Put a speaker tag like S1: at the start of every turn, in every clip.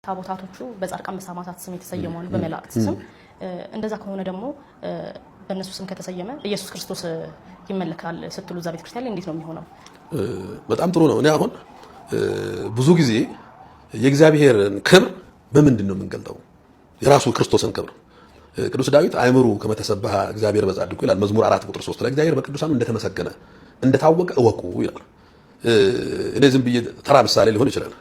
S1: ታቦታቶቹ በጻድቃን በሰማዕታት ስም የተሰየሙ አሉ፣ በመላእክት ስም። እንደዛ ከሆነ ደግሞ በእነሱ ስም ከተሰየመ ኢየሱስ ክርስቶስ ይመለካል ስትሉ እዛ ቤተክርስቲያን ላይ እንዴት ነው የሚሆነው?
S2: በጣም ጥሩ ነው። እኔ አሁን ብዙ ጊዜ የእግዚአብሔርን ክብር በምንድን ነው የምንገልጠው? የራሱ ክርስቶስን ክብር ቅዱስ ዳዊት አእምሩ ከመ ተሰብሐ እግዚአብሔር በጻድቁ ይላል። መዝሙር 4 ቁጥር 3 ላይ እግዚአብሔር በቅዱሳኑ እንደተመሰገነ እንደታወቀ እወቁ ይላል። እኔ ዝም ብዬ ተራ ምሳሌ ሊሆን ይችላል።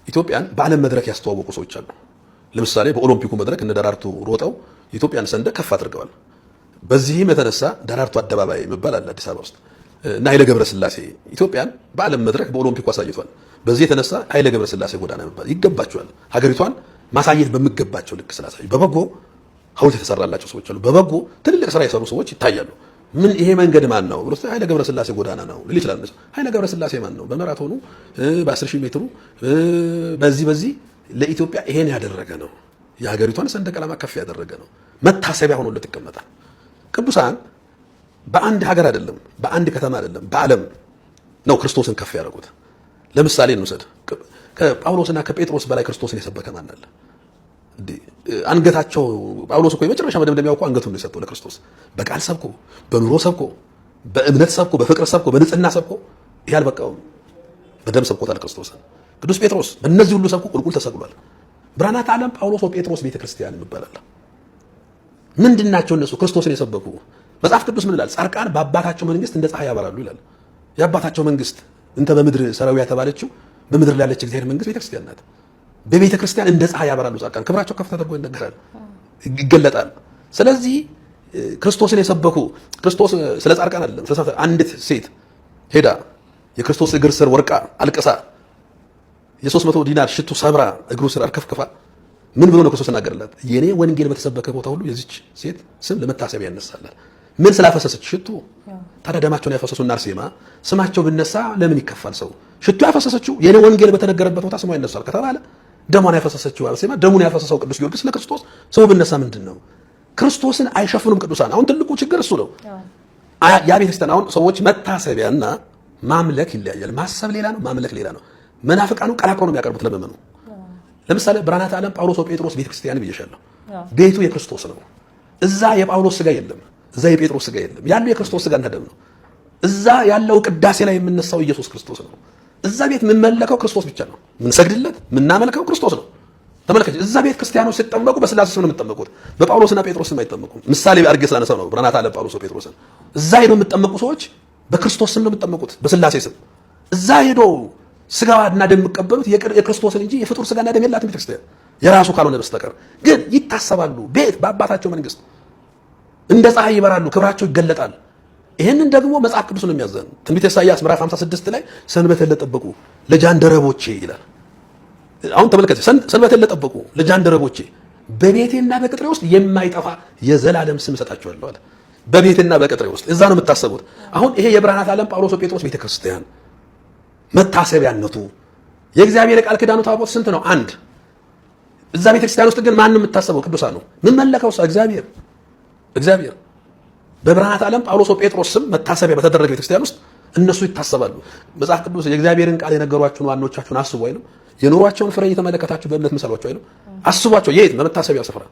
S2: ኢትዮጵያን በዓለም መድረክ ያስተዋወቁ ሰዎች አሉ። ለምሳሌ በኦሎምፒኩ መድረክ እነ ደራርቱ ሮጠው የኢትዮጵያን ሰንደቅ ከፍ አድርገዋል። በዚህም የተነሳ ደራርቱ አደባባይ የሚባል አለ አዲስ አበባ ውስጥ እና ኃይለ ገብረስላሴ ኢትዮጵያን በዓለም መድረክ በኦሎምፒኩ አሳይቷል። በዚህ የተነሳ ኃይለ ገብረስላሴ ጎዳና የሚባል ይገባቸዋል። ሀገሪቷን ማሳየት በሚገባቸው ልክ ስላሳዩ በበጎ ሐውልት የተሰራላቸው ሰዎች አሉ። በበጎ ትልልቅ ስራ የሰሩ ሰዎች ይታያሉ። ምን ይሄ መንገድ ማን ነው ብሎ ኃይለ ገብረስላሴ ጎዳና ነው ሊል ይችላል። ኃይለ ገብረስላሴ ማን ነው? በማራቶኑ በ10,000 ሜትሩ በዚህ በዚህ ለኢትዮጵያ ይሄን ያደረገ ነው። የሀገሪቷን ሰንደቅ ዓላማ ከፍ ያደረገ ነው። መታሰቢያ ሆኖለት ይቀመጣል። ቅዱሳን በአንድ ሀገር አይደለም፣ በአንድ ከተማ አይደለም፣ በዓለም ነው ክርስቶስን ከፍ ያደረጉት። ለምሳሌ እንውሰድ። ከጳውሎስና ከጴጥሮስ በላይ ክርስቶስን የሰበከ ማን አለ? አንገታቸው ጳውሎስ እኮ የመጨረሻ መደምደሚያው እኮ አንገቱን ነው የሰጠው ለክርስቶስ። በቃል ሰብኮ፣ በኑሮ ሰብኮ፣ በእምነት ሰብኮ፣ በፍቅር ሰብኮ፣ በንጽህና ሰብኮ ይህ አልበቃውም። በደም ሰብኮታል ክርስቶስን። ቅዱስ ጴጥሮስ በእነዚህ ሁሉ ሰብኮ ቁልቁል ተሰቅሏል። ብርሃናተ ዓለም ጳውሎስ ወጴጥሮስ ቤተክርስቲያን ይባላል። ምንድን ናቸው እነሱ? ክርስቶስን የሰበኩ። መጽሐፍ ቅዱስ ምን ይላል? ጻድቃን በአባታቸው መንግስት እንደ ፀሐይ ያበራሉ ይላል። የአባታቸው መንግስት እንተ በምድር ሰራዊ የተባለችው በምድር ላይ ያለች እግዚአብሔር መንግስት ቤተክርስቲያን ናት። በቤተ ክርስቲያን እንደ ፀሐይ ያበራሉ ጻድቃን፣ ክብራቸው ከፍ ተደርጎ ይነገራል፣ ይገለጣል። ስለዚህ ክርስቶስን የሰበኩ ክርስቶስ ስለ ጻድቃን አይደለም። ስለ አንዲት ሴት ሄዳ የክርስቶስ እግር ስር ወርቃ አልቅሳ የ300 ዲናር ሽቱ ሰብራ እግሩ ስር አርከፍክፋ ምን ብሎ ነው ክርስቶስ ተናገረላት? የኔ ወንጌል በተሰበከ ቦታ ሁሉ የዚች ሴት ስም ለመታሰቢያ ያነሳላል። ምን ስላፈሰሰች ሽቱ? ታዲያ ደማቸውን ያፈሰሱ እና አርሴማ ስማቸው ብነሳ ለምን ይከፋል ሰው? ሽቱ ያፈሰሰችው የኔ ወንጌል በተነገረበት ቦታ ስሟ ይነሳል ከተባለ ደሟን ያፈሰሰችው አርሴማ ደሙን ያፈሰሰው ቅዱስ ጊዮርጊስ ለክርስቶስ ስሙ ብነሳ ምንድን ነው? ክርስቶስን አይሸፍኑም ቅዱሳን። አሁን ትልቁ ችግር እሱ ነው። ያ ቤተክርስቲያን አሁን ሰዎች መታሰቢያና ማምለክ ይለያያል። ማሰብ ሌላ ነው፣ ማምለክ ሌላ ነው። መናፍቃኑ ቀላቅለው ነው የሚያቀርቡት ለምእመኑ። ለምሳሌ ብርሃናተ ዓለም ጳውሎስ ወጴጥሮስ ቤተክርስቲያን ብዬሻለሁ። ቤቱ የክርስቶስ ነው። እዛ የጳውሎስ ስጋ የለም፣ እዛ የጴጥሮስ ስጋ የለም። ያለው የክርስቶስ ስጋና ደም ነው። እዛ ያለው ቅዳሴ ላይ የምነሳው ኢየሱስ ክርስቶስ ነው። እዛ ቤት የምንመለከው ክርስቶስ ብቻ ነው። የምንሰግድለት የምናመልከው ክርስቶስ ነው። ተመልከች፣ እዛ ቤት ክርስቲያኖች ሲጠመቁ በስላሴ ስም ነው የሚጠመቁት፣ በጳውሎስና ጴጥሮስ ስም አይጠመቁም። ምሳሌ አድርጌ ስላነሳው ነው ብርሃናተ ዓለም ጳውሎስ ጴጥሮስን። እዛ ሄዶ የሚጠመቁ ሰዎች በክርስቶስ ስም ነው የሚጠመቁት፣ በስላሴ ስም። እዛ ሄዶ ስጋና ደም የሚቀበሉት የክርስቶስን እንጂ የፍጡር ስጋና ደም የላትም ቤተክርስቲያን የራሱ ካልሆነ በስተቀር። ግን ይታሰባሉ። ቤት በአባታቸው መንግስት እንደ ፀሐይ ይበራሉ፣ ክብራቸው ይገለጣል። ይህንን ደግሞ መጽሐፍ ቅዱስ ነው የሚያዘን። ትንቢተ ኢሳይያስ ምዕራፍ 56 ላይ ሰንበትን ለጠበቁ ለጃንደረቦቼ ይላል። አሁን ተመልከት፣ ሰንበትን ለጠበቁ ለጃንደረቦቼ በቤቴና በቅጥሬ ውስጥ የማይጠፋ የዘላለም ስም እሰጣቸዋለሁ አለ። በቤቴና በቅጥሬ ውስጥ እዛ ነው የምታሰቡት። አሁን ይሄ የብርሃናት ዓለም ጳውሎስ ጴጥሮስ ቤተክርስቲያን መታሰቢያነቱ የእግዚአብሔር የቃል ኪዳኑ ታቦት ስንት ነው? አንድ። እዛ ቤተክርስቲያን ውስጥ ግን ማን ነው የምታሰበው? ቅዱሳን ነው። ምን መለከው? እግዚአብሔር እግዚአብሔር በብርሃናት ዓለም ጳውሎስ ጴጥሮስ ስም መታሰቢያ በተደረገ ቤተክርስቲያን ውስጥ እነሱ ይታሰባሉ። መጽሐፍ ቅዱስ የእግዚአብሔርን ቃል የነገሯችሁን ዋኖቻችሁን አስቡ አይልም? የኑሯቸውን ፍሬ እየተመለከታችሁ በእምነት ምሰሏቸው አይልም? አስቧቸው። የት? በመታሰቢያው ስፍራ።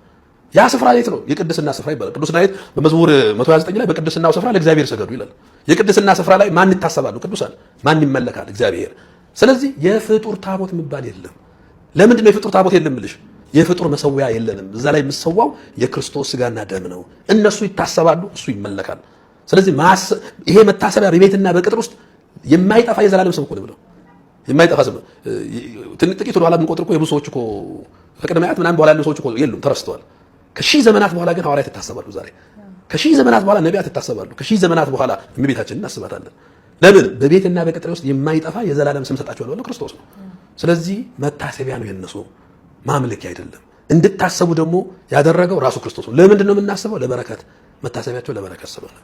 S2: ያ ስፍራ የት ነው? የቅድስና ስፍራ ይባላል። ቅዱስ ዳዊት በመዝሙር 129 ላይ በቅድስናው ስፍራ ለእግዚአብሔር ሰገዱ ይላል። የቅድስና ስፍራ ላይ ማን ይታሰባሉ? ቅዱሳን። ማን ይመለካል? እግዚአብሔር። ስለዚህ የፍጡር ታቦት የሚባል የለም። ለምንድን ነው የፍጡር ታቦት የለም እልሽ? የፍጡር መሰዊያ የለንም። እዛ ላይ የሚሰዋው የክርስቶስ ስጋና ደም ነው። እነሱ ይታሰባሉ፣ እሱ ይመለካል። ስለዚህ ይሄ መታሰቢያ በቤትና በቅጥር ውስጥ የማይጠፋ የዘላለም ስም እኮ ነው ብለው የማይጠፋ ስም። ጥቂት ወደኋላ ብንቆጥር እኮ የብዙ ሰዎች እኮ ከቅድመ አያት ምናምን በኋላ ያሉ ሰዎች እኮ የሉም፣ ተረስተዋል። ከሺህ ዘመናት በኋላ ግን ሐዋርያት ይታሰባሉ። ዛሬ ከሺህ ዘመናት በኋላ ነቢያት ይታሰባሉ። ከሺህ ዘመናት በኋላ እመቤታችንን እናስባታለን። ለምን? በቤትና በቅጥር ውስጥ የማይጠፋ የዘላለም ስም ሰጣቸዋለሁ ብሎ ክርስቶስ ነው። ስለዚህ መታሰቢያ ነው የነሱ ማምለኪያ አይደለም። እንድታሰቡ ደግሞ ያደረገው ራሱ ክርስቶስ ነው። ለምንድን ነው የምናስበው? ለበረከት። መታሰቢያቸው ለበረከት ስለሆነ።